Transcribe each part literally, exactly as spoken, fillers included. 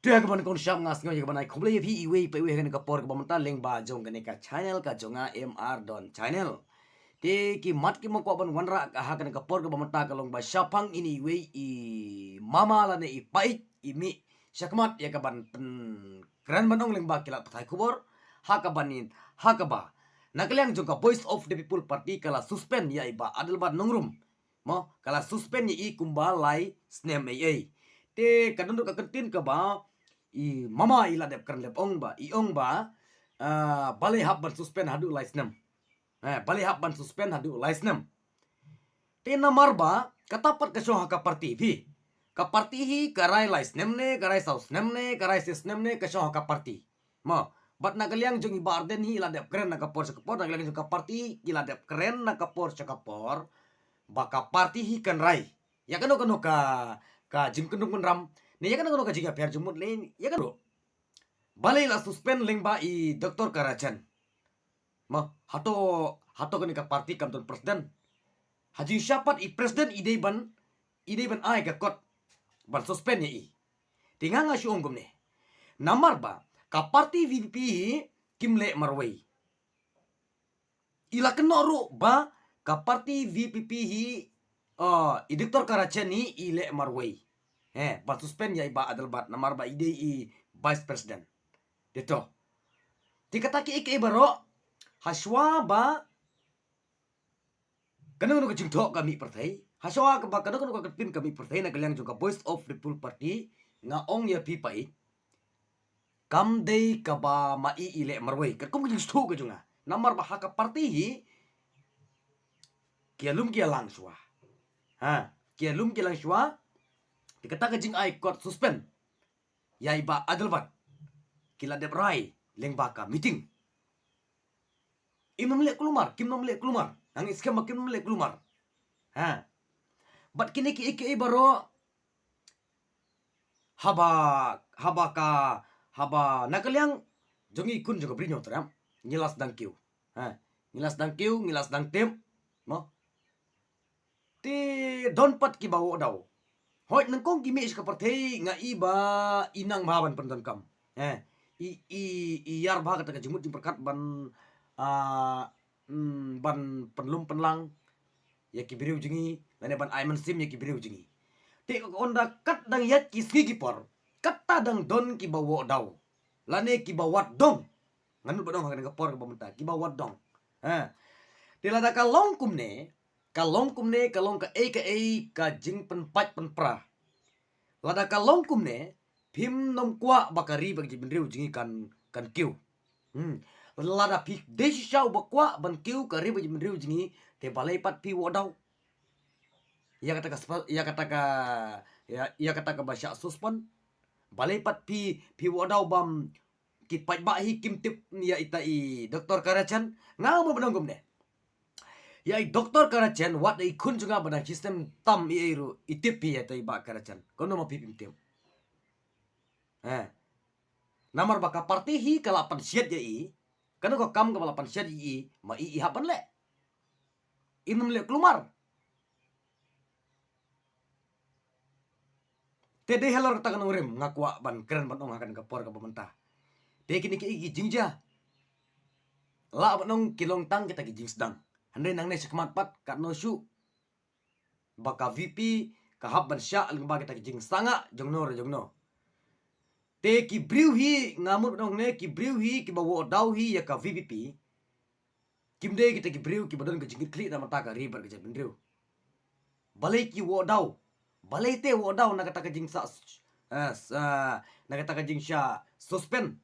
Te ha kaba nyngkong sha nga sngew ïa kaban ai khublei ïa phi iwei pa iwei ha kane ka por kaba mynta lyngba jong kane ka channel ka jong nga M R Don Channel. Te ki mat ki ma kwah ban wanrah ha kane ka por kaba mynta ka long ba shaphang ine iwei i mama lane i pait i mih shakhmat ïa kaban pynkren ban ong lyngba ki lad pathai khubor ha kaban in ha kaba na ka liang jong ka Voice of the People Party ka la suspend ïa i Bah Adelbert Nongrum. Mo, ka la suspend ïa i kumba lai snem ei ei. Te ka don ruh ka kyntien kaba i mama i la dep kren lep ong ba i ong ba, ah, balei hap ban suspend haduh lai snem. Eh, balei hap ban suspend haduh lai snem. Te namar ba kata pat ka shong ha ka party phi. Ka party hi ka rai lai snem ne, ka rai saw snem ne, ka rai shi snem ne, ka shong ha ka party. Mo, bad na ka liang jong i Bah Ardent hi i la dep kren na ka por sha ka por, na ka liang jong ka party ki la dep kren na ka por sha ka por ba ka party hi kan rai ïa kano kano ka, ka jingkyndong kynram ne ïa kano kano ka jingïapher jingmut ne ïa kano. Balei la suspend lyngba i Doctor Karachen. Mo, hato, hato kane ka party kam don president. Ha jingshisha pat i president i dei ban, i dei ban ai ka kot ban suspend ïa i. Te nga nga shu ong kumne. Namar ba ka party V P P hi kim leh marwei. I la kynnoh ruh ba ka party V P P hi, ah, i Doctor Karachen hi i leh marwei. Eh, ban suspend ïa i Bah Adelbert namar ba i dei i vice president. Te to. Te kata kiei kiei baroh, ha shuwa ba kano kano ka jingthoh ka mih pyrthei, ha shuwa ba kano kano ka kyntien ka mih pyrthei na ka liang jong ka Voice of the People Party, nga ong ïa phi pait, kam dei kaba ma i i leh marwei, katkum ka jingsngewthuh ka jong nga. Namar ba ha ka party hi ki ïalum ki ïalang shuwa. Ha, ki ïalum ki ïalang shuwa. Te kata ka jingai kot suspend ïa i Bah Adelbert ki la dep rai lyngba ka meeting. Im nym leh kulmar, kim nym leh kulmar. Nga ngeit skhem ba kim nym leh kulmar. Ha. Bad kine kiei kiei baroh, haba, haba ka, haba na ka liang jong i khun jong ka Bri Hynñiewtrep, ngi la sdang kiew. Ha, ngi la sdang kiew, ngi la sdang tip. Mo. Te don pat kiba wad daw. Hooid, nyngkong ki mih sha ka pyrthei nga i ba i nang bha ban pyndonkam. Eh, i, i, i ïar bha kata ka jingmut jingpyrkhat ban, ah, mm, ban pynlum pynlang ïa ki briew jong ngi, lane ban ai mynsiem ïa ki briew jong ngi. Te ka ynda kat dang ïaid ki sngi ki por, kata dang don kiba wad daw. Lane kiba wad dong. Ngan mut ba dong ha kane ka por kaba mynta, kiba wad dong. Ha. Te lada ka long kumne, ka long kumne, ka long kaei kaei ka jingpynpait pynpra. Lada ka long kumne, phim nym kwah ba ka ri bad ka jaitbynriew jong ngi kan, kan kiew. Hmm. Lada phi dei shisha uba kwah ban kiew ka ri bad ka jaitbynriew jong ngi, te balei pat phi wad daw ïa kata ka spa-, ïa kata ka, ïa, ïa kata kaba shah suspend. Balei pat phi, phi wad daw ba ki paidbah hi kim tip ïa ita i Doctor Karachen. Nga mut ba dong kumne. Ïa i Doctor Karachen, wat i khun jong nga ba dang shisnem tam i ei ruh i tip hi ïa ita i Bah Karachen. Kumno ma phi phim tip. Eh. Namar ba ka party hi ka la pynshit ïa i. Kano ka kam kaba la pynshit ïa i, ma i i hap ban leh. Im nym leh kulmar. Te dei halor kata ka nongrim nga kwah ban kren ban ong ha kane ka por kaba mynta. Te kine ki, ki jingjia. Lah ban ong ki long tang kita ki jingsdang. Hynrei nangne shakhmat pat katno shuh ba ka V P ka hap ban shah lyngba kita ki jingsangah jongno re jongno. Te ki briew hi nga mut ban ong ne ki briew hi kiba wad daw hi ïa ka V P P. Kim dei kita ki briew kiba don ka jingkitkhlieh na bynta ka ri bad ka jaitbynriew. Balei ki wad daw? Balei te wad daw na kata ka jingshah, eh, s-, eh, na kata ka jingshah suspend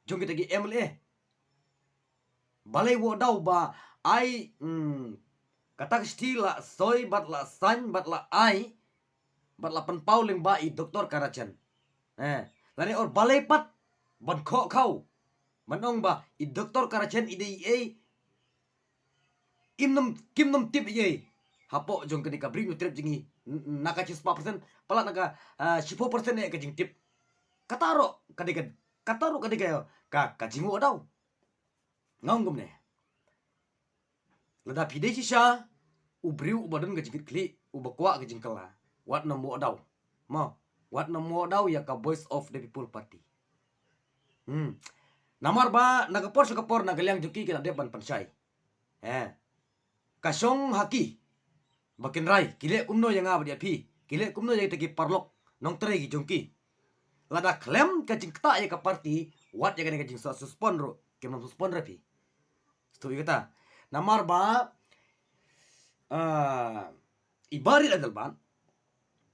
jong kita ki M L A? Balei wad daw ba ai, mm, kata ka shithi la soi bad la sign bad la ai bad la pynpaw lyngba i Doctor Karachen. Eh, lane or balei pat ban khoh khaw ban ong ba i Doctor Karachen i dei ei. Im nym, kim nym tip ei. Hapoh jong kane ka Bri Hynñiewtrep jong ngi, n-, na ka shispah percent, palat na ka, ah, shiphew percent eh ka jingtip. Kata ruh ka dei ka, kata ruh ka dei ka, ka, ka jingwad daw. Nga ong kumne. Lada phi dei shisha u briew uba don ka jingkitkhlieh, uba kwah ka jingkylla, wat nym wad daw. Mo. Wat nym wad daw ïa ka Voice of the People Party. Hmm. Namar ba na ka por sha ka por na ka liang jong ki ki la dep ban pynshai. Eh. Ka shong ha ki ba kin rai, ki leh kumno ïa nga bad ïa phi, ki leh kumno ïa kita ki paralok nongtrei ki jong ki. Lada khlem ka jingktah ïa ka party, wat ïa kane ka jingsuspend ruh, kim nym suspend re phi. Sngewthuh ïa kata. Namar ba, ah, i Bah Rit Adelbert,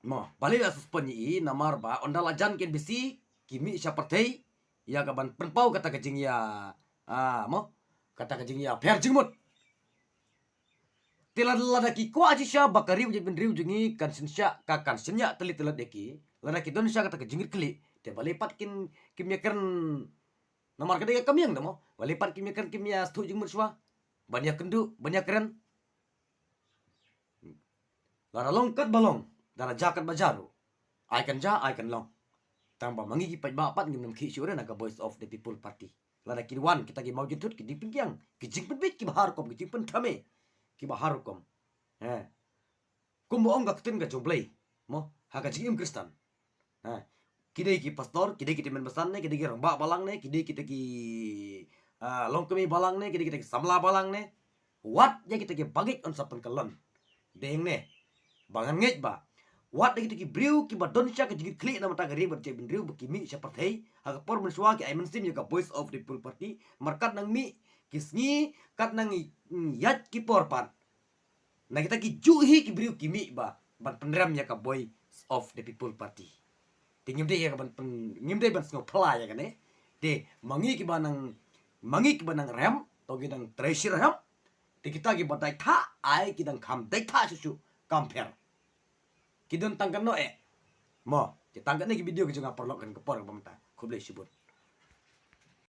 mo, balei la suspend ïa i, namar ba ynda la jan ka N B C, ki mih sha pyrthei ïa ka ban pynpaw kata ka jingïa, ah, mo, kata ka jingïapher jingmut. Te lada, lada ki kwah shisha ba ka ri u jaitbynriew jong ngi kan synshar, ka kan synshar tylli tylli ïa ki, lada ki don shisha kata ka jingkitkhlieh, te balei pat kin, kim ïakren, namar ka dei ka kam ïa ngi da mo, balei pat kim ïakren, kim ïasngewthuh jingmut shuwa ban ïakynduh, ban ïakren. Lada long kat ba long, lada jia kat ba jia ruh, ai kan jia, ai kan long. Tang ba ma ngi ki paidbah pat ngim nym khih shuh re na ka Voice of the People Party. Lada ki wan kita ki mawjynthut, ki jingpynkiang, ki jingpynbeit kiba har rukom, ki jingpynthame kiba har rukom. Eh. Kumba ong ka ktien ka jong U Blei, mo, ha ka jingim Khristan. Ha. Ki dei ki pastor, ki dei ki tymmen basan ne, ki dei ki rangbah balang ne, ki dei kita ki, ah, longkmie balang ne, ki dei kita ki samla balang ne. Wat ïa kita kiba ngeit yn sa pynkyllon. Dei ne. Ba ngan ngeit ba wat ïa kita ki briew kiba don shisha ka jingkitkhlieh na ka bynta ka ri bad jaitbynriew ba ki mih sha pyrthei, ha ka por mynshuwa ki ai mynsiem ïa ka Voice of the People Party, namar katba nang mih ki sngi, katba nang ïaid ki por pat, na kita kijuh hi ki briew ki mih ba ban pynrem ïa ka Voice of the People Party. Te ngim dei ïa ka ban pyn-, ngim dei ban sngewphylla ïa kane. Te ma ngi kiba nang, ma ngi kiba nang rem, to ki dang trei shitrhem. Te kita kiba dei thah, ai ki dang kham dei thah shuh shuh, kham pher. Ki don tang katno eh. Mo, te tang katne ki video ki jong nga paralok, ha kane ka por kaba mynta. Khublei shibun.